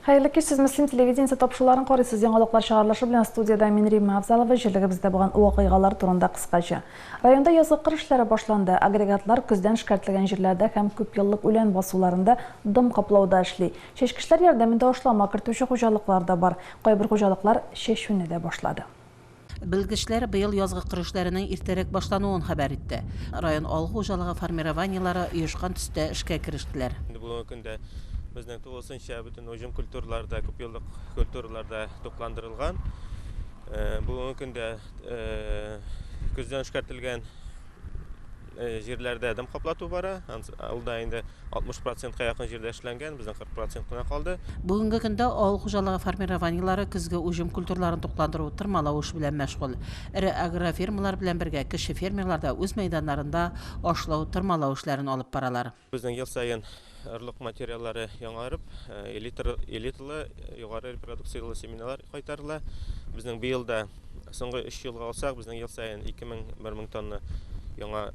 Хәерле кич, сез Мөслим телевидениесе тапшыруларын карыйсыз. Яңалыклар чыгарылышы белән студиядә мин Римма Авзалова, җирлегебездә булган вакыйгалар турында кыскача. Районда язгы кыр эшләре башланды. Агрегатлар көздән эшкәртелгән җирләрдә һәм күпьеллык үлән басуларында дым каплауда эшли. Чәчкечләр ярдәмендә ашлама кертүче хуҗалыклар да бар. Кайбер хуҗалыклар чәчүне дә башлады. Белгечләр быел язгы кыр эшләренең иртәрәк башлануын хәбәр итте. Район авыл хуҗалыгы формированиеләре оешкан төстә эшкә керештеләр. Инде бүгенге көндә безнең тулысынча бөтен уҗым культуралары да, күпьеллык культуралар да тукландырылган. Бүгенге көндә көздән эшкәртелгән җирләрдә дым каплату бара. Ул да инде 60 процентка якын җирдә эшләнгән, безнең 40 процент кына калды. Бүгенге көндә авыл хуҗалыгы формированиеләре көзге уҗым культураларын тукландыру, тырмалау эше белән мәшгуль. Эре агрофирмалар белән бергә кече фермерлар да үз мәйданнарында ашлау, тырмалау эшләрен алып баралар. Безнең ел саен орлык материаллары яңарып, элиталы, югары репродукцияле семеналар кайтарыла. Безнең быел да соңгы өч елга алсак, безнең ел саен 2000, 1000 тонна яңа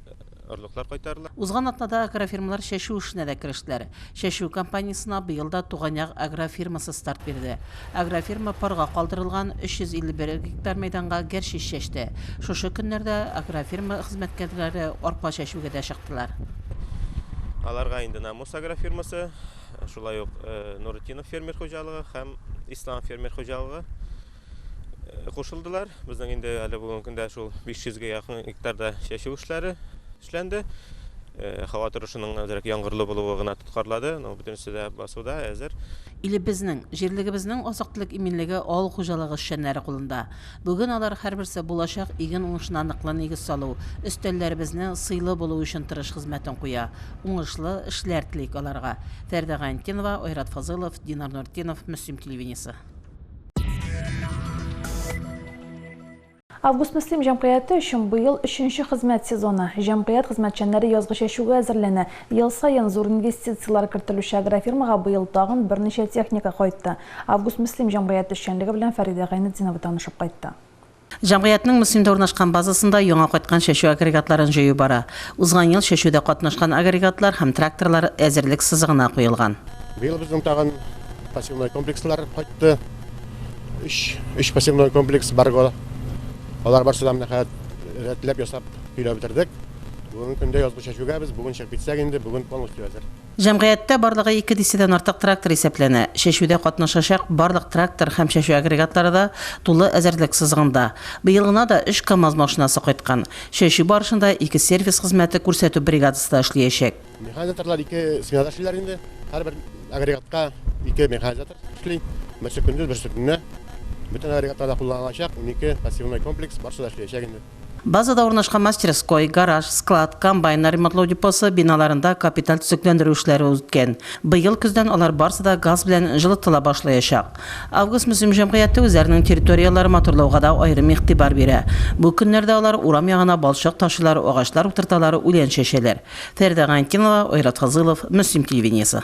орлыклар кайтарыла. Узган атнада агрофирмалар чәчү эшенә дә керештеләр. Чәчү кампаниясенә быел да Туган як агрофирмасы старт бирде. Агрофирма парга калдырылган 351 гектар мәйданга гәрчич чәчте. Шушы көннәрдә агрофирма хезмәткәрләре арпа чәчүгә дә чыктылар. Аларга инде Намус агрофирмасы, шулай ук Нуретдинов фермер хуҗалыгы һәм Ислам фермер хуҗалыгы кушылдылар. Безнең инде әле бүгенге көндә шул 500 гә якын гектарда чәчү эшләре эшләнде. Һава торышының әзрәк яңгырлы булуы гына тоткарлады, но бөтенесе дә басуда әзер. Илебезнең, җирлегебезнең азык-төлек иминлеге авыл хуҗалыгы эшчәннәре кулында. Бүген алар һәрберсе булачак иген уңышына ныклы нигез салу, өстәлләребезне сыйлы булу өчен тырыш хезмәтен куя. Уңышлы эшләр телик аларга. Фәрдә Гайнтдинова, Айрат Фазылов, Динар Нуртдинов, Мөслим телевидениесе. Август Мөслим җәмгыяте өчен быел өченче хезмәт сезоны. Җәмгыять хезмәтчәннәре язгы чәчүгә әзерләнә. Ел саен зур инвестицияләр кертелүче агрофирмага быел тагын берничә техника кайтты. Август Мөслим җәмгыяте эшчәнлеге белән Фәридә Гайнетдинова танышып кайтты. Җәмгыятьнең Мөслимдә урнашкан базасында яңа кайткан чәчү агрегатларын җыю бара. Узган ел чәчүдә катнашкан агрегатлар һәм тракторлар әзерлек сызыгына куелган. Быел безнең тагын посевной комплекслар кайтты. Өч, өч посевной комплекс Барго. Алар барсы да менә хәзер рәтләп ясап, көйләп бетердек. Бүгенге көндә язгы чәчүгә без бүген чыгып китсәк инде, бүген полностью әзер. Җәмгыятьтә барлыгы ике дистәдән артык трактор исәпләнә. Чәчүдә катнашачак барлык трактор һәм чәчү агрегатлары да тулы әзерлек сызыгында. Быел гына да өч КАМАЗ машинасы кайткан. Чәчү барышында ике сервис хезмәте күрсәтү бригадасы да эшлиячәк. Механизаторлар ике сменада эшлиләр инде. Һәрбер агрегатка ике механизатор эшли. Берсе көндез, берсе төнлә. Бөтен агрегатлар да кулланылачак. 12 посевной комплекс барысы да эшләячәк инде. Базада урнашкан мастерской, гараж, склад, комбайннар ремонтлау депосы биналарында капиталь төзекләндерү эшләре үткән. Быел көздән алар барсы да газ белән җылытыла башлаячак. Август-Мөслим җәмгыяте үзләренең территорияләрен матурлауга да аерым игътибар бирә. Бу көннәрдә алар урам ягына балчык ташыйлар, агачлар утырталар, үлән чәчәләр. Фәридә Гайнтдинова, Айрат Фазылов, Мөслим телевидениесе.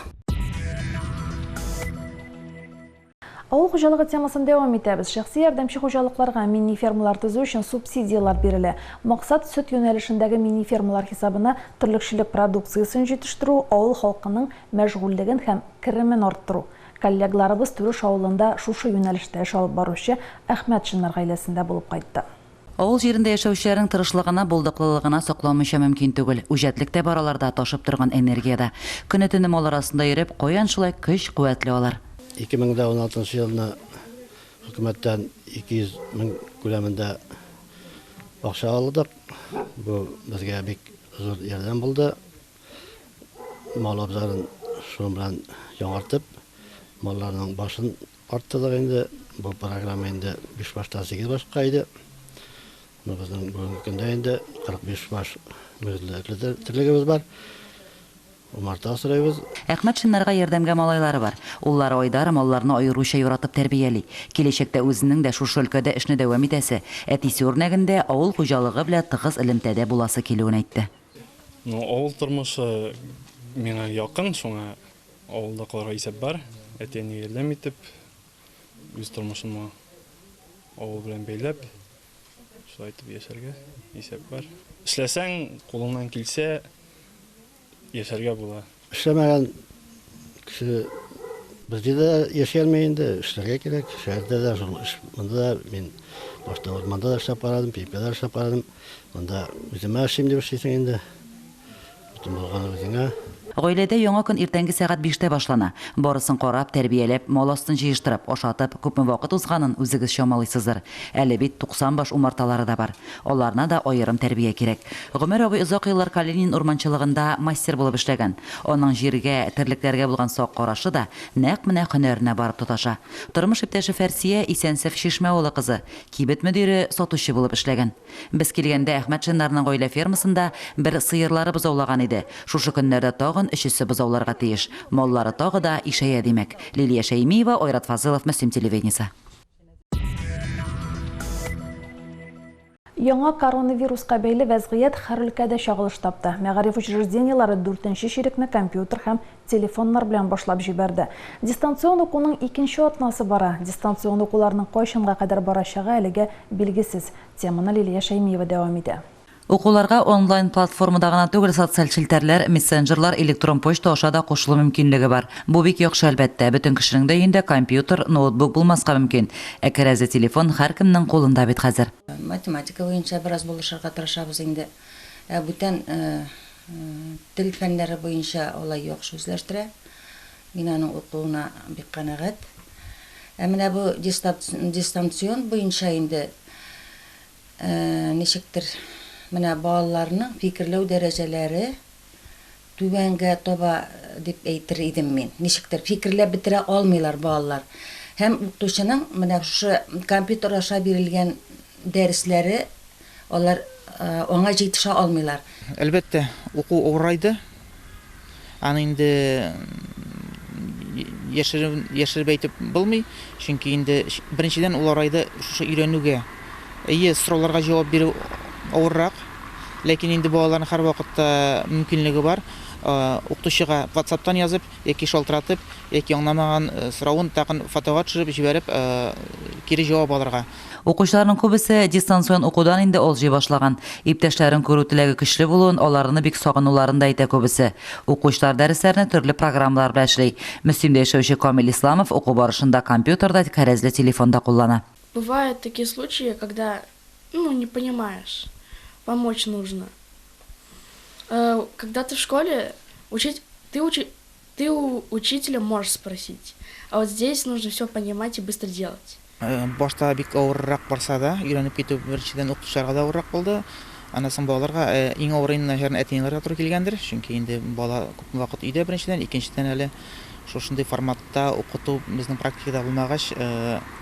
Авыл хуҗалыгы темасын дәвам итәбез. Шәхси ярдәмче хуҗалыкларга мини-фермалар төзү өчен субсидияләр бирелә. Максат, сөт юнәлешендәге мини-фермалар хисабына терлекчелек продукциясен җитештерү, авыл халкының мәшгульлеген һәм керемен арттыру. Коллегаларыбыз Түреш авылында шушы юнәлештә эш алып баручы Әхмәтшиннар гаиләсендә булып кайтты. Авыл җирендә яшәүчеләрнең тырышлыгына, булдыклылыгына сокланмыйча мөмкин түгел. Үҗәтлек тә бар аларда, ташып торган энергия дә. Көне-төне мал арасында йөреп, каян шулай көч-куәтле алар? 2016 елны хөкүмәттән 200 мең күләмендә акча алдык. Бу безгә бик зур ярдәм булды. Мал абзарын шуның белән яңартып, малларның башын Арттырдык инде, бу программа инде биш баштан сигез башка иде. Ну, безнең бүгенге көндә инде 45 баш мөгезле терлегебез бар. Умарта асрыйбыз. Әхмәтшиннарга ярдәмгә малайлары бар. Уллары Айдар малларны аеруча яратып тәрбияли. Киләчәктә үзенең дә шушы өлкәдә эшне дәвам итәсе, әтисе үрнәгендә авыл хуҗалыгы белә тыгыз элемтәдә буласы килүен әйтте. Ну, авыл тормышы миңа якын, шуңа Авылда калырга исәп бар. Әти-әнигә ярдәм итеп, үз тормышымны авыл белән бәйләп, шулай итеп яшәргә исәп бар. Эшләсәң, кулыңнан килсә, яшәргә була. Эшләмәгән кеше Бездә дә яши алмый инде, эшләргә кирәк. Шәһәрдә дә шул эш, монда да мин башта урманда да эшләп карадым, пипкәдә эшләп карадым. Монда үземә эшлим дип эшлисең инде. Бөтен булганы үзеңә. Гаиләдә яңа көн иртәнге сәгать биштә башлана. Барысын карап, тәрбияләп, мал астын җыештырып, ашатып, күпме вакыт узганын үзегез чамалыйсыздыр. Әле бит 90 баш умарталары да бар. Аларына да аерым тәрбия кирәк. Гомәр абый озак еллар Калинин урманчылыгында мастер булып эшләгән. Аның җиргә, терлекләргә булган сак карашы да нәкъ менә һөнәренә барып тоташа. Тормыш иптәше Фәрсия Исәнсеф Чишмә авылы кызы, кибет мөдире, сатучы булып эшләгән. Без килгәндә Әхмәтшиннарның гаилә фермасында бер сыерлары бозаулаган иде. Шушы көннәрдә тагын өчесе бозауларга тиеш. Маллары тагы да ишәя, димәк. Лилия Шәймиева, Айрат Фазылов, Мөслим телевидениесе. Яңа коронавируска бәйле вәзгыять һәр өлкәдә чагылыш тапты. Мәгариф учреждениеләре дүртенче чирекне компьютер һәм телефоннар белән башлап җибәрде. Дистанцион укуның икенче атнасы бара. Дистанцион укуларның кайчанга кадәр барачагы әлегә билгесез. Теманы Лилия Шәймиева дәвам итә. Укуларга онлайн платформада гына түгел, социаль челтәрләр, мессенджерлар, электрон почта аша да кушылу мөмкинлеге бар. Бу бик яхшы, әлбәттә. Бөтен кешенең дә өендә компьютер, ноутбук булмаска мөмкин. Ә кәрәзле телефон һәркемнең кулында бит хәзер. Математика буенча бераз булышырга тырышабыз инде. Ә бүтән Тел фәннәре буенча алай яхшы үзләштерә. Мин аның укуына бик канәгать. Ә менә бу дистанцион буенча инде ничектер менә балаларның фикерләү дәрәҗәләре түбәнгә таба дип әйтер идем мин. Ничектер фикерләп бетерә алмыйлар балалар. Һәм укытучының менә шушы компьютер аша бирелгән дәресләре Алар аңа җитешә алмыйлар. Әлбәттә, уку авырайды. Аны инде яшереп әйтеп булмый, чөнки инде беренчедән ул авырайды шушы өйрәнүгә. Әйе, сорауларга җавап бирү авыррак, ләкин инде балаларның һәрвакытта мөмкинлеге бар укытучыга ватсаптан язып яки шалтыратып, яки аңламаган соравын тагын фотога төшереп җибәреп, кире җавап алырга. Укучыларның күбесе дистанцион укудан инде алҗый башлаган. Иптәшләрен күрү теләге көчле булуын, аларны бик сагынуларын да әйтә күбесе. Укучылар дәресләрне төрле программалар белән эшли. Мөслимдә яшәүче Камил Исламов уку барышында компьютер да, кәрәзле телефон да куллана. Бывают такие случаи, когда, ну, не понимаешь, помочь нужно. Когда ты в школе, учить, ты учи, ты у учителя можешь спросить, а вот здесь нужно все понимать и быстро делать. Башта бик авыррак барса да, өйрәнеп китү беренчедән укытучыларга да авыррак булды. Аннан соң балаларга иң авыры инде начарын әти-әниләргә туры килгәндер, чөнки инде бала күп вакыт өйдә беренчедән, икенчедән әле шушындый форматта укыту безнең практикада булмагач,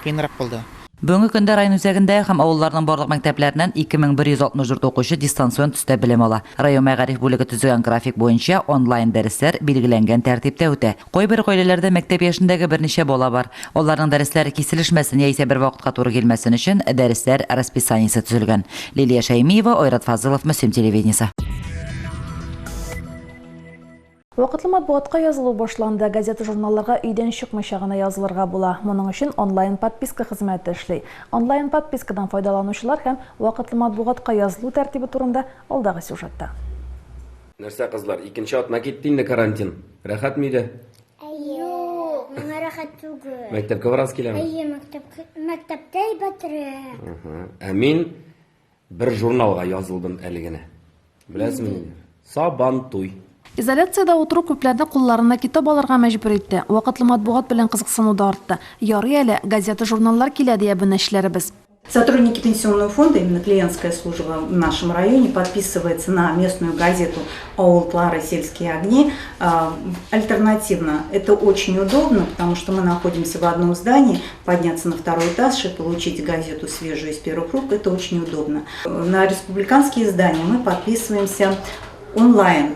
кыенрак булды. Бүгенге көндә район үзәгендә һәм авылларның барлык мәктәпләреннән 2164 укучы дистанцион төстә белем ала. Район мәгариф бүлеге төзегән график буенча онлайн дәресләр билгеләнгән тәртиптә үтә. Кайбер гаиләләрдә мәктәп яшендәге берничә бала бар. Аларның дәресләре киселешмәсен яисә бер вакытка туры килмәсен өчен дәресләр расписаниесе төзелгән. Лилия Шәймиева, Айрат Фазылов, Мөслим телевидениесе. Вакытлы матбугатка язылу башланды. Газета-журналларга өйдән чыкмыйча гына язылырга була. Моның өчен онлайн-подписка хезмәте эшли. Онлайн-подпискадан файдаланучылар һәм вакытлы матбугатка язылу тәртибе турында алдагы сюжетта. Нәрсә, кызлар, икенче атна китте инде карантин. Рәхәтме өйдә? Юк, миңа рәхәт түгел. Мәктәпкә барасы киләме? Әйе, мәктәпкә, мәктәптә әйбәтрәк. Ә мин Бер журналга язылдым әле генә. Беләсеңме нинди? Сабантуй. Изоляциядә утыру күпләрне кулларына китап алырга мәҗбүр итте. Вакытлы матбугат белән кызыксыну да артты. Ярый әле, газета-журналлар килә, ди әбүнәчеләребез. Сотрудники пенсионного фонда, именно клиентская служба в нашем районе, подписывается на местную газету «Аул Тлары. Сельские огни». Альтернативно, это очень удобно, потому что мы находимся в одном здании, подняться на второй этаж и получить газету свежую из первых рук, это очень удобно. На республиканские издания мы подписываемся онлайн.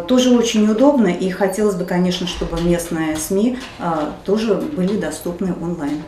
Тоже очень удобно, и хотелось бы, конечно, чтобы местные СМИ тоже были доступны онлайн.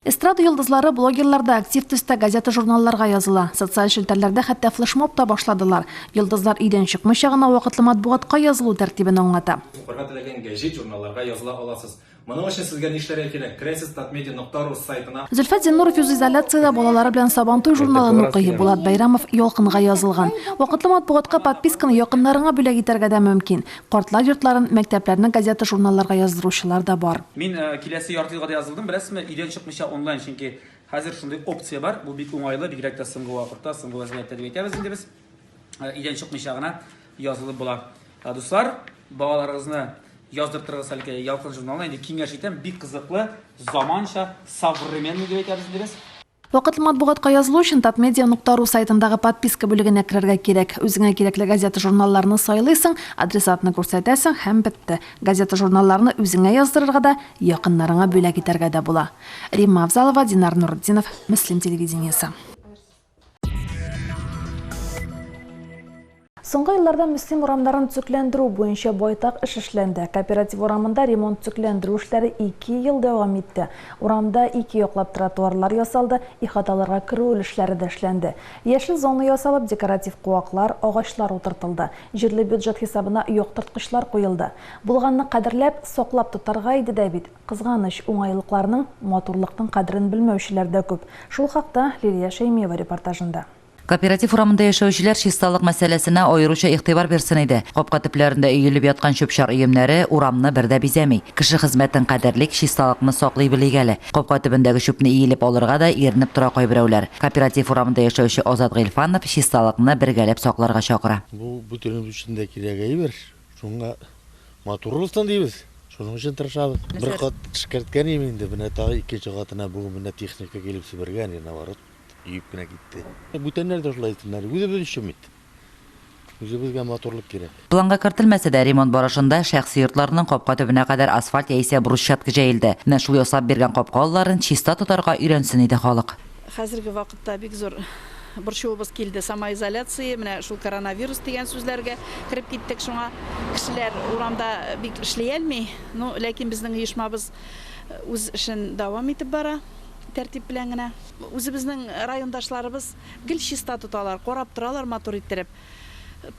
Эстрада йолдызлары, блогерлар да актив төстә газета-журналларга языла. Социаль челтәрләрдә хәтта флешмоб та башладылар. Йолдызлар өйдән чыкмыйча гына вакытлы матбугатка язылу тәртибен аңлата. Укырга теләгән гәҗит-журналларга языла аласыз. Моның өчен сезгә нишләргә кирәк? Керәсез Татмедиа нокта ру сайтына. Зөлфәт Зиннуров үзизоляциядә балалары белән Сабантуй журналын укый, Булат Бәйрәмов Ялкын га язылган. Вакытлы матбугатка подписканы якыннарыңа бүләк итәргә дә мөмкин. Картлар йортларын, мәктәпләрне газета-журналларга яздыручылар да бар. Мин киләсе ярты елга да язылдым, беләсезме, өйдән чыкмыйча онлайн, чөнки хәзер шундый опция бар, бу бик уңайлы, бигрәк тә соңгы вакытта, соңгы вәзгыятьтә дип әйтәбез инде без, өйдән чыкмыйча гына язылып була. Дуслар, балаларыгызны яздыртырыгыз әле Ялкын журналына, инде киңәш итәм, бик кызыклы, заманча, современный дип әйтәбез инде без. Вакытлы матбугатка язылу өчен Татмедиа нокта ру сайтындагы подписка бүлегенә керергә кирәк. Үзеңә кирәкле газета-журналларны сайлыйсың, адресатны күрсәтәсең һәм бетте. Газета-журналларны үзеңә яздырырга да, якыннарыңа бүләк итәргә дә була. Римма Авзалова, Динар Нуртдинов, Мөслим телевидениесе. Соңгы елларда Мөслим урамнарын төзекләндерү буенча байтак эш эшләнде. Кооператив урамында ремонт-төзекләндерү эшләре ике ел дәвам итте. Урамда ике яклап тротуарлар ясалды, ихаталарга керү өлешләре дә эшләнде. Яшел зона ясалып, декоратив куаклар, агачлар утыртылды. Җирле бюджет хисабына яктырткычлар куелды. Булганны кадерләп, саклап тотарга иде дә бит. Кызганыч, уңайлыкларның, матурлыкның кадерен белмәүчеләр дә күп. Шул хакта Лилия Шәймиева репортажында. Кооператив урамында яшәүчеләр чисталык мәсьәләсенә аеруча игътибар бирсен иде. Капка төпләрендә өелеп яткан чүп-чар өемнәре урамны бер дә бизәми. Кеше хезмәтен кадерлик, чисталыкны саклый белик әле. Капка төбендәге чүпне иелеп алырга да иренеп тора кайберәүләр. Кооператив урамында яшәүче Азат Гыйльфанов чисталыкны бергәләп сакларга чакыра. Бу бөтенебез өчен дә кирәк әйбер. Шуңа матур булсын дибез. Шуның өчен тырышабыз. Бер кат эшкәрткән идем инде, менә тагы икенче катына бүген менә техника килеп себергән, наоборот, өеп кенә китте. Бүтәннәр дә шулай итсеннәр. Үзебез өчен бит. Үзебезгә матурлык кирәк. Планга кертелмәсә дә, ремонт барышында шәхси йортларның капка төбенә кадәр асфальт яисә брусчатка җәелде. Менә шул ясап биргән капка алларын чиста тотарга өйрәнсен иде халык. Хәзерге вакытта бик зур борчуыбыз килде. Самоизоляция, менә шул коронавирус дигән сүзләргә кереп киттек. Шуңа кешеләр урамда бик эшли алмый. Ну, ләкин безнең оешмабыз үз эшен дәвам итеп бара, тәртип белән генә. Үзебезнең райондашларыбыз гел чиста тоталар, карап торалар матур иттереп.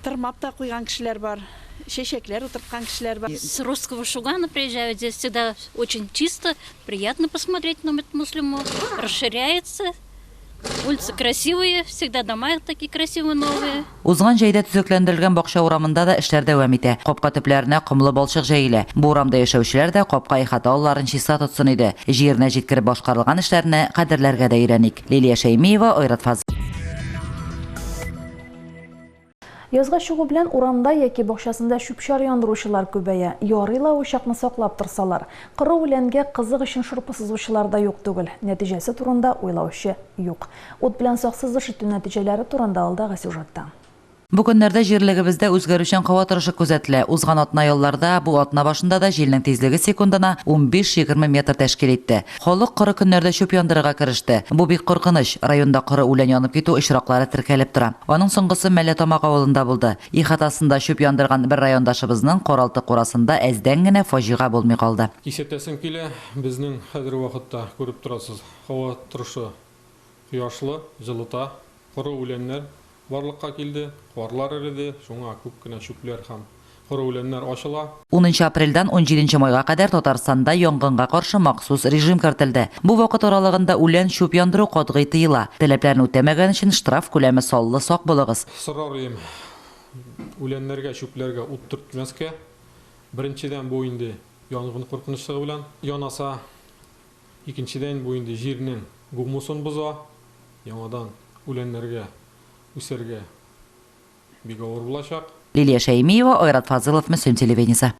Тырмап та куйган кешеләр бар, чәчәкләр утырткан кешеләр бар. С Русского Шугана приезжают, здесь всегда очень чисто, приятно посмотреть на Муслиму, расширяется. Улицы красивые, всегда дома такие красивые новые. Узган җәйдә төзекләндерелгән бакча урамында да эшләр дәвам итә. Капка төпләренә комлы балчык җәелә. Бу урамда яшәүчеләр дә капка-ихата алларын чиста тотсын иде. Җиренә җиткереп башкарылган эшләрне кадерләргә дә өйрәник. Лилия Шәймиева, Айрат Фазылов. Язга чыгу белән урамда яки бакчасында чүп-чар яндыручылар күбәя. Ярый ла учакны саклап торсалар. Коры үләнгә кызык өчен шырпы сызучылар да юк түгел. Нәтиҗәсе турында уйлаучы юк. Ут белән саксыз эш итү нәтиҗәләре турында алдагы сюжетта. Бу көннәрдә җирлегебездә үзгәрүчән һава торышы күзәтелә. Узган атна ялларда, бу атна башында да җилнең тизлеге секундына 15-20 метр тәшкил итте. Халык коры көннәрдә чүп яндырырга кереште. Бу бик куркыныч. Районда коры үлән янып китү очраклары теркәлеп тора. Аның соңгысы Мәлләтамак авылында булды. Ихатасында чүп яндырган бер райондашыбызның каралты-курасында әздән генә фаҗига булмый калды. Кисәтәсем килә, безнең хәзерге вакытта, күреп торасыз, һава торышы кояшлы, җылыта, коры үләннәр барлыкка килде, карлар эреде, шуңа күп кенә чүпләр һәм коры үләннәр ачыла. Унынчы апрельдән унҗиденче майга кадәр Татарстанда янгынга каршы махсус режим кертелде. Бу вакыт аралыгында үлән, чүп яндыру катгый тыела. Таләпләрне үтәмәгән өчен штраф күләме саллы, сак булыгыз. Сорар идем, үләннәргә, чүпләргә ут төртмәскә. Беренчедән, бу инде янгын куркынычлыгы белән янаса. Икенчедән, бу инде җирнең гумусын боза, яңадан үләннәргә үсәргә бик авыр булачак. Лилия Шәймиева, Айрат Фазылов, Мөслим телевидениесе.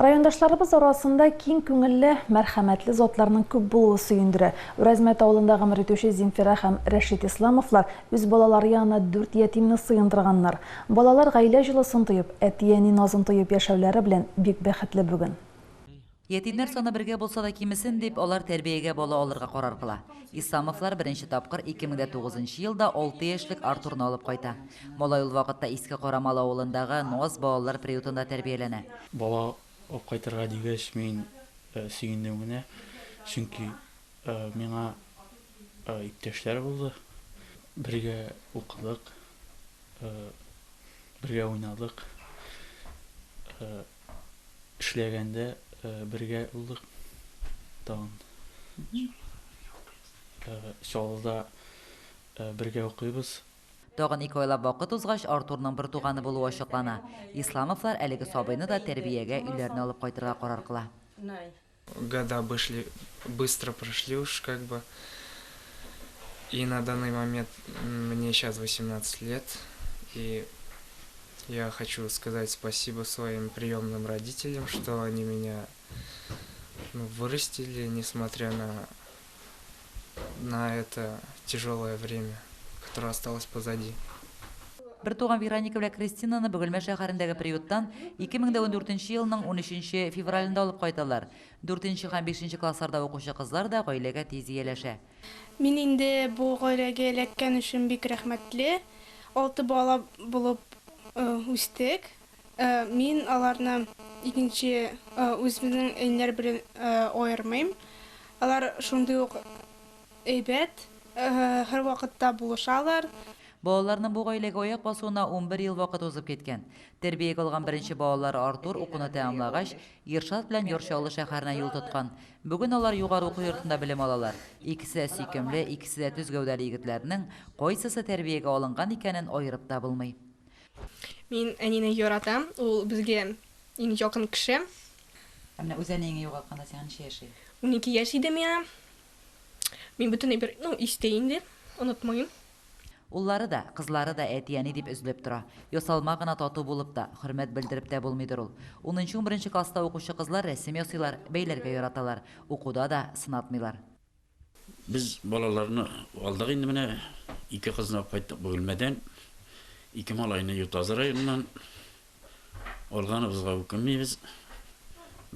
Райондашларыбыз арасында киң күңелле, мәрхәмәтле затларның күп булуы сөендерә. Үрәзмәт авылында гомер итүче Земфира һәм Рәшит Исламовлар үз балалары янына дүрт ятимне сыендырганнар. Балалар гаилә җылысын тоеп, әти-әни назын тоеп яшәүләре белән бик бәхетле бүген. Ятимнәр саны бергә булса да кимесен дип, алар тәрбиягә бала алырга карар кыла. Исламовлар беренче тапкыр 2009 нчы елда алты яшьлек Артурны алып кайта. Малай ул вакытта Иске Карамалы авылындагы Наз балалар приютында тәрбияләнә. Бала алып кайтырга дигәч, мин сөендем генә, чөнки миңа иптәшләр булды. Бергә укыдык, бергә уйнадык, эшләгәндә бергә булдык. Тагын Чаллыда бергә укыйбыз. Тагын ике айлап вакыт узгач, Артурның бертуганы булуы ачыклана. Исламовлар әлеге сабыйны да тәрбиягә өйләренә алып кайтырга карар кыла. Года бышли, быстро прошли уж как бы. И на данный момент мне сейчас 18 лет. И я хочу сказать спасибо своим приемным родителям, что они меня ну, вырастили, несмотря на, на это тяжелое время, которое осталось позади. Бертуган Вероника белән Кристинаны Бөгелмә шәһәрендәге приюттан 2014 елның 13 февралендә алып кайталар. 4 һәм 5 классларда укучы кызлар да гаиләгә тиз ияләшә. Мин инде бу гаиләгә эләккән өчен бик рәхмәтле. Алты бала булып үстек. Мин аларны икенче үземнең әниләр белән аермыйм. Алар шундый ук әйбәт, һәрвакытта булышалар. Балаларның бу гаиләгә аяк басуына 11 ел вакыт узып киткән. Тәрбиягә алган беренче балалары Артур укуны тәмамлагач, Иршат белән Яр Чаллы шәһәренә юл тоткан. Бүген алар югары уку йортында белем алалар. Икесе дә сөйкемле, икесе дә төз гәүдәле егетләрнең кайсысы тәрбиягә алынган икәнен аерып та булмый. Мин әнине яратам, ул безгә иң якын кеше. Ә менә үз әниеңне югалтканда сиңа ничә яшь иде? 12 яшь иде миңа. Мин бөтенләй бер, ну, истә инде, онытмыйм. Уллары да, кызлары да әти-әни дип өзелеп тора. Ясалма гына тату булып та, хөрмәт белдереп тә булмыйдыр ул. Унынчы-унберенче класста укучы кызлар рәсем ясыйлар, бәйләргә яраталар. Укуда да сынатмыйлар. Без балаларны алдык инде менә. Ике кызны алып кайттык Бөгелмәдән. Ике малайны Ютазы районыннан. Алганыбызга үкенмибез.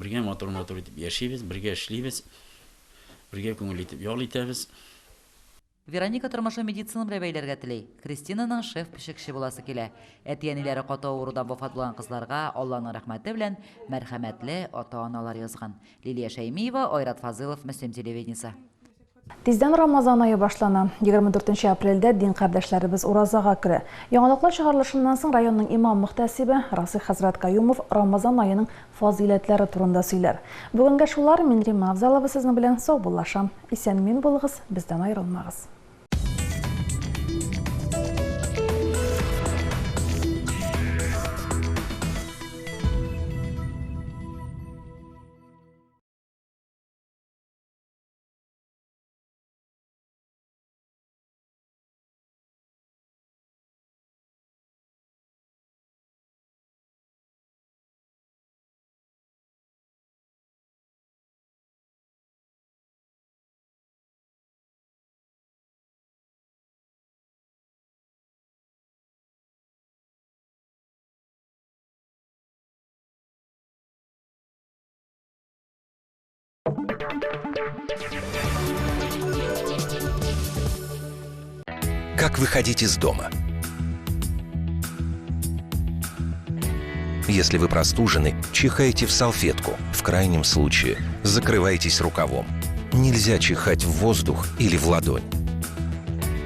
Бергә матур-матур итеп яшибез, бергә эшлибез. Бергә күңел итеп ял итәбез. Вероника тормышын медицина белән бәйләргә тели. Кристинаның шеф-пешекче буласы килә. Әти-әниләре каты авырудан вафат булган кызларга Алланың рәхмәте белән мәрхәмәтле ата-аналар язган. Лилия Шәймиева, Айрат Фазылов, Мөслим телевидениесе. Тиздән Рамазан ае башлана. 24 апрельдә дин кардәшләребез уразага керә. Яңалыклар чыгарылышыннан соң районның имам-мөхтәсибе Расих хәзрәт Каюмов Рамазан аеның фазыйләтләре турында сөйләр. Бүгенгә шулар, мин Римма Авзалова сезнең белән саубуллашам. Исән-имин булыгыз, бездән аерылмагыз. Как выходить из дома? Если вы простужены, чихайте в салфетку. В крайнем случае, закрывайтесь рукавом. Нельзя чихать в воздух или в ладонь.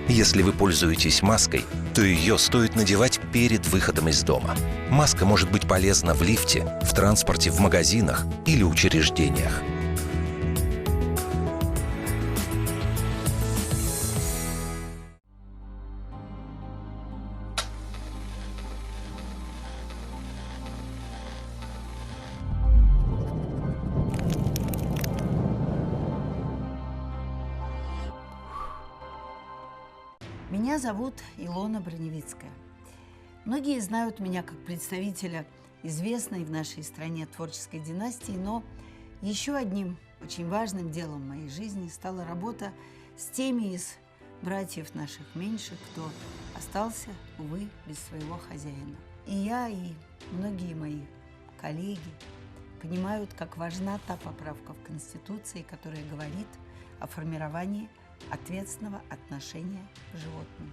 Если вы пользуетесь маской, то ее стоит надевать перед выходом из дома. Маска может быть полезна в лифте, в транспорте, в магазинах или учреждениях. Меня зовут Илона Броневицкая. Многие знают меня как представителя известной в нашей стране творческой династии, но еще одним очень важным делом моей жизни стала работа с теми из братьев наших меньших, кто остался, увы, без своего хозяина. И я, и многие мои коллеги понимают, как важна та поправка в Конституции, которая говорит о формировании ответственного отношения к животным.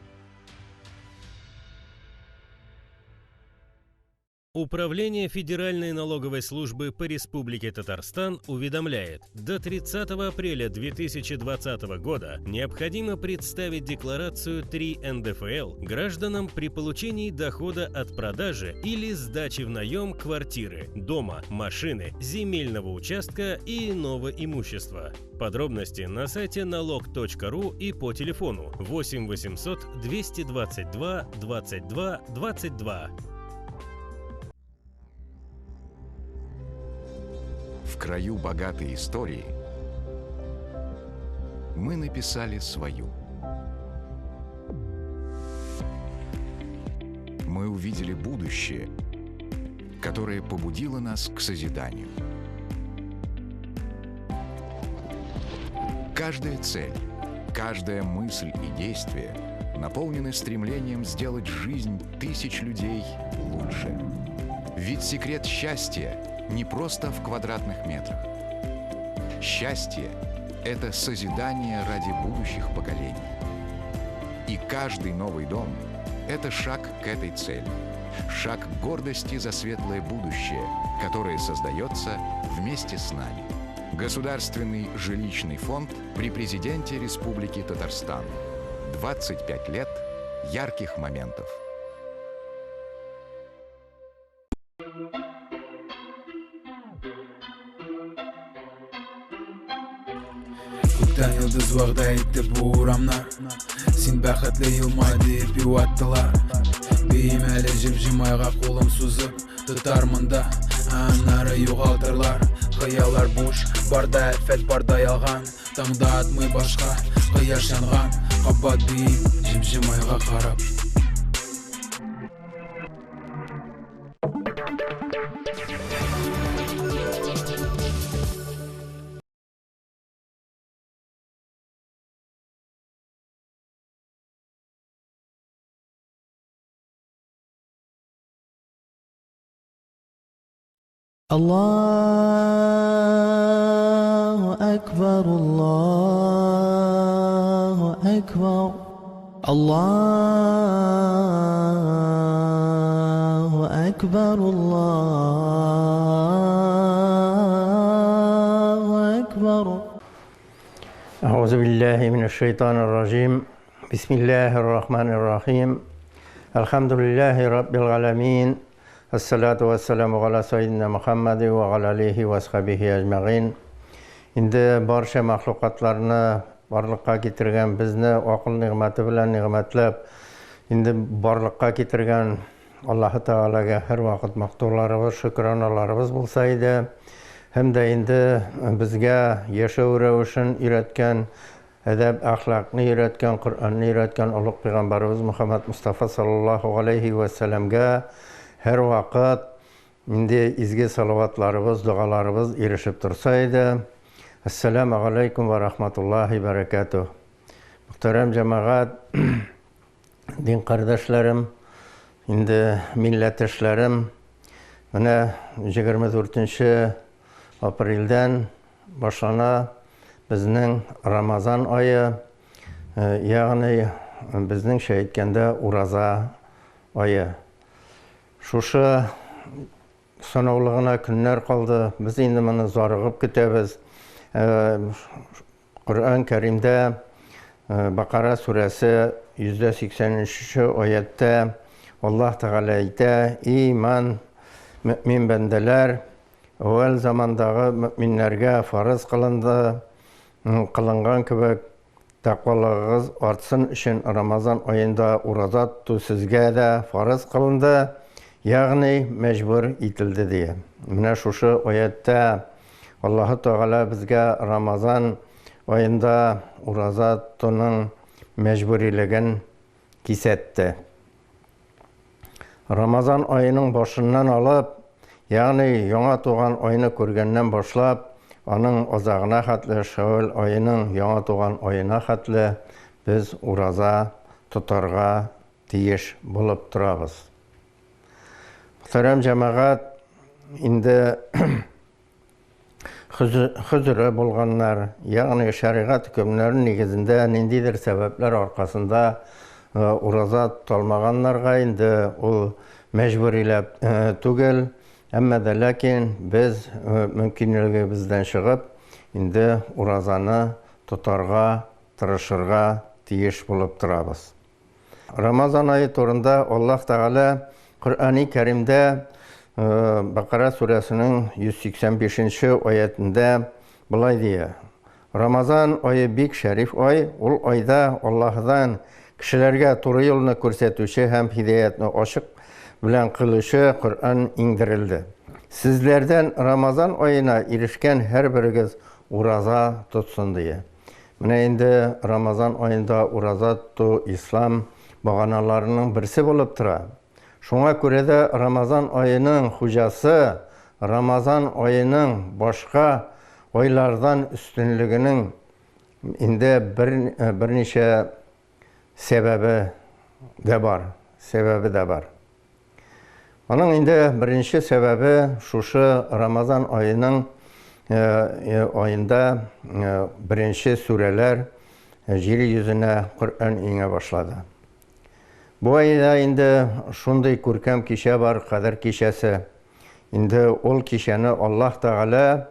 Управление Федеральной налоговой службы по Республике Татарстан уведомляет, до 30 апреля 2020 года необходимо представить декларацию 3 НДФЛ гражданам при получении дохода от продажи или сдачи в наем квартиры, дома, машины, земельного участка и иного имущества. Подробности на сайте налог.ру и по телефону 8 800 222 22 22. В краю богатой истории мы написали свою. Мы увидели будущее, которое побудило нас к созиданию. Каждая цель, каждая мысль и действие наполнены стремлением сделать жизнь тысяч людей лучше. Ведь секрет счастья не просто в квадратных метрах. Счастье – это созидание ради будущих поколений. И каждый новый дом – это шаг к этой цели. Шаг гордости за светлое будущее, которое создается вместе с нами. Государственный жилищный фонд при президенте Республики Татарстан. 25 лет ярких моментов. Күктән йолдыз вәгъдә итте бу урамнар. Син бәхетле елмай диеп юаттылар. Биим әле җем-җем айга кулым сузып, тотармын да, ә аннары югалтырлар. Хыяллар буш, барда афәт, барда ялган. Таңда атмый башка, кояш янган. Кабат биим, җем-җем айга карап. الله أكبر الله أكبر الله أكبر الله أكبر. أعوذ بالله من الشيطان الرجيم. بسم الله الرحمن الرحيم. الحمد لله رب العالمين. الصلاة والسلام على سيدنا Muhammad ve ala alihi ve ashabihi ecmaîn. Инде барча мәхлукатларны барлыкка китергән, безне акыл нигъмәте белән нигъмәтләп, инде барлыкка китергән Аллаһы Тәгаләгә һәр вакыт мактауларыбыз, шөкраналарыбыз булса иде. Һәм дә инде безгә яшәү рәвешен өйрәткән, әдәп, әхлакны өйрәткән, Коръәнне өйрәткән олуг пәйгамбәребез Мөхәммәд Мустафа саллаллаһу алейхи ва сәлләмгә һәр вакыт инде изге салаватларыбыз, догаларыбыз ирешеп торса иде. Ассаламу алейкум ва рахматуллахи баракатух. Мөхтәрәм җәмәгать, дин кардәшләрем, инде милләттәшләрем, менә 24 апрельдән башлана безнең Рамазан ае, ягъни безнеңчә әйткәндә ураза ае. Шушы санаулы гына көннәр калды. Без инде моны зарыгып көтәбез. Коръән Кәримдә Бакара сүрәсе 183 аятта Аллаһ Тәгалә әйтә: "Иман мөмин бәндәләр, әүвәл замандагы мөминнәргә фарыз кылынды, кылынган кебек тәкъвалыгыгыз артсын өчен Рамазан аенда ураза тоту сезгә дә фарыз кылынды, ягъни мәҗбүр ителде" дия. Менә шушы аятта Аллаһы Тәгалә безгә Рамазан аенда ураза тотуның мәҗбүрилеген кисәтте. Рамазан аеның башыннан алып, ягъни яңа туган айны күргәннән башлап, аның азагына хәтле, Шәүвәл аеның яңа туган аена хәтле без ураза тотарга тиеш булып торабыз. Мөхтәрәм җәмәгать, инде хөзере булганнар, ягъни шәригать хөкемнәре нигезендә ниндидер сәбәпләр аркасында ураза тоталмаганнарга инде ул мәҗбүриләп түгел, әмма дә ләкин без мөмкинлегебездән чыгып, инде уразаны тотарга тырышырга тиеш булып торабыз. Рамазан ае турында Аллаһ Тәгалә Коръәни Кәримдә Бәкара сүрәсенең 185 нче аятендә болай дия, Рамазан ае бик шәриф ай, ул айда Аллаһыдан кешеләргә туры юлны күрсәтүче һәм һидаятне ачык белән кылучы Коръән иңдерелде. Сезләрдән Рамазан аена ирешкән һәрберегез ураза тотсын, дия. Менә инде Рамазан аенда ураза тоту ислам баганаларының берсе булып тора. Шуңа күрә дә Рамазан аеның хуҗасы Рамазан аеның башка айлардан өстенлегенең инде бер берничә сәбәбе дә бар, сәбәбе дә бар. Аның инде беренче сәбәбе шушы Рамазан аеның аенда беренче сүрәләр җир йөзенә Коръән иңә башлады. Бу айда инде шундый күркәм кичә бар, Кадер кичәсе. Инде ул кичәне Аллаһ Тәгалә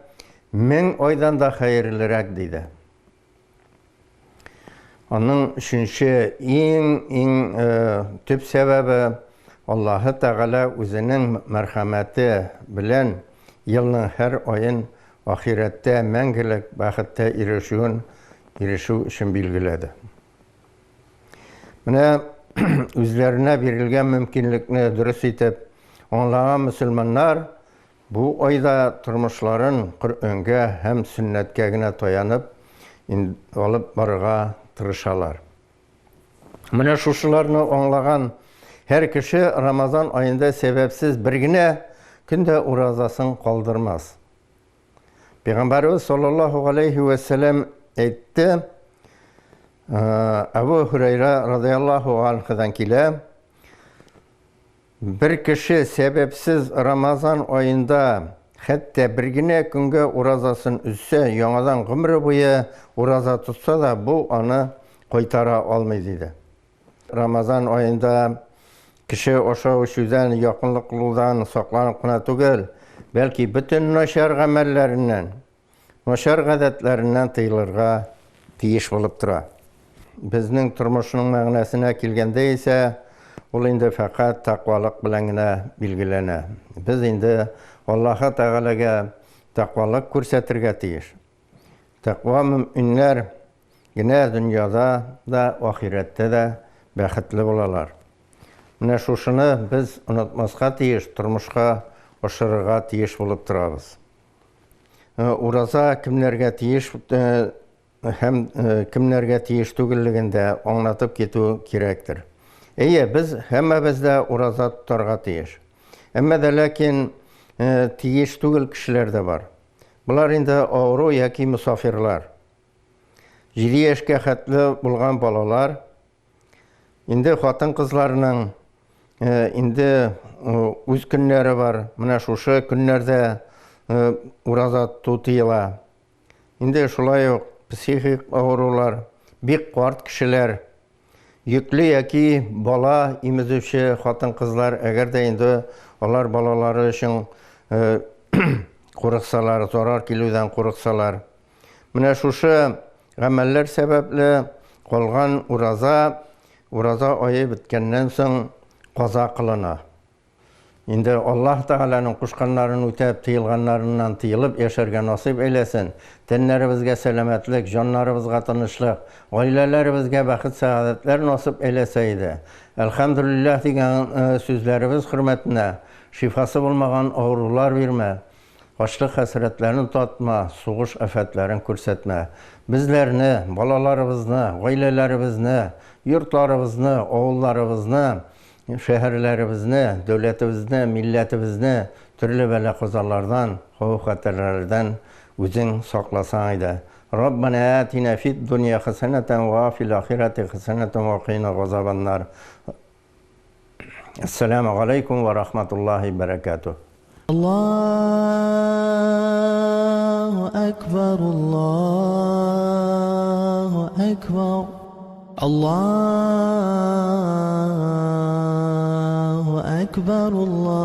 1000 айдан да хәерлерәк диде. Аның өченче иң-иң төп сәбәбе, Аллаһы Тәгалә үзенең мәрхәмәте белән елның һәр аен ахирәттә мәңгелек бәхеттә ирешүен ирешү өчен билгеләде. Менә үзләренә бирелгән мөмкинлекне дөрес итеп аңлаган мөселманнар Бу айда тормышларын Коръәнгә һәм сөннәткә генә таянып алып барырга тырышалар. Менә шушыларны аңлаган һәр кеше Рамазан аенда сәбәпсез бер генә көн дә уразасын калдырмас. Пәйгамбәребез саллаллаһу галәйһи вә сәлам әйтте, Әбу Һүрәйрә радыяллаһу анһудан килә, Бер кеше сәбәпсез Рамазан аенда хәтта бер генә көнгә уразасын өзсә, яңадан гомере буе ураза тотса да, бу аны кайтара алмый, диде. Рамазан аенда кеше ашау-эчүдән, якынлык кылудан сакланып кына түгел, бәлки бөтен начар гамәлләреннән, начар гадәтләреннән тыелырга тиеш булып тора. Безнең тормышның мәгънәсенә килгәндә исә, ул инде фәкать тәкъвалык белән генә билгеләнә. Без инде Аллаһы Тәгаләгә тәкъвалык күрсәтергә тиеш. Тәкъва мөэминнәр генә дөньяда да, ахирәттә дә бәхетле булалар. Менә шушыны без онытмаска тиеш, тормышка ашырырга тиеш булып торабыз. Ураза кемнәргә тиеш һәм кемнәргә тиеш түгеллеген дә аңлатып китү кирәктер. Әйе, без һәммәбез дә ураза тотарга тиеш. Әмма дә ләкин тиеш түгел кешеләр дә бар. Болар инде авыру яки мосафирлар. 7 яшькә хәтле булган балалар, Инде хатын-кызларның инде үз көннәре бар. Менә шушы көннәрдә ураза тоту тыела. Инде шулай ук психик авырулар, бик карт кешеләр, йөкле яки бала имезүче хатын-кызлар, әгәр дә инде алар балалары өчен курыксалар, зарар килүдән курыксалар. Менә шушы гамәлләр сәбәпле калган ураза, ураза ае беткәннән соң каза кылына. Инде Аллаһ Тәгаләнең кушканнарын үтәп, тыелганнарыннан тыелып яшәргә насыйп әйләсен. Тәннәребезгә сәламәтлек, җаннарыбызга тынычлык, гаиләләребезгә бәхет-сәгадәтләр насыйп әйләсә иде. Әлхәмдүлилләһ дигән сүзләребез хөрмәтенә шифасы булмаган авырулар бирмә. Ачлык хәсрәтләрен татма, сугыш афәтләрен күрсәтмә. Безләрне, балаларыбызны, гаиләләребезне, йортларыбызны, авылларыбызны, шәһәрләребезне, дәүләтебезне, милләтебезне төрле бәла-казалардан, хәвеф-хәтәрләрдән үзең сакласаң иде. Раббана атина фид дунья хәсәнәтән ва фил ахирәти хәсәнәтән ва кыйна газабаннар. Әссәләмү галәйкүм вә рахматуллаһи бәрәкәтүһ. Аллаһу әкбәр, Аллаһу әкбәр. Аллаһу әкбәр, Аллаһу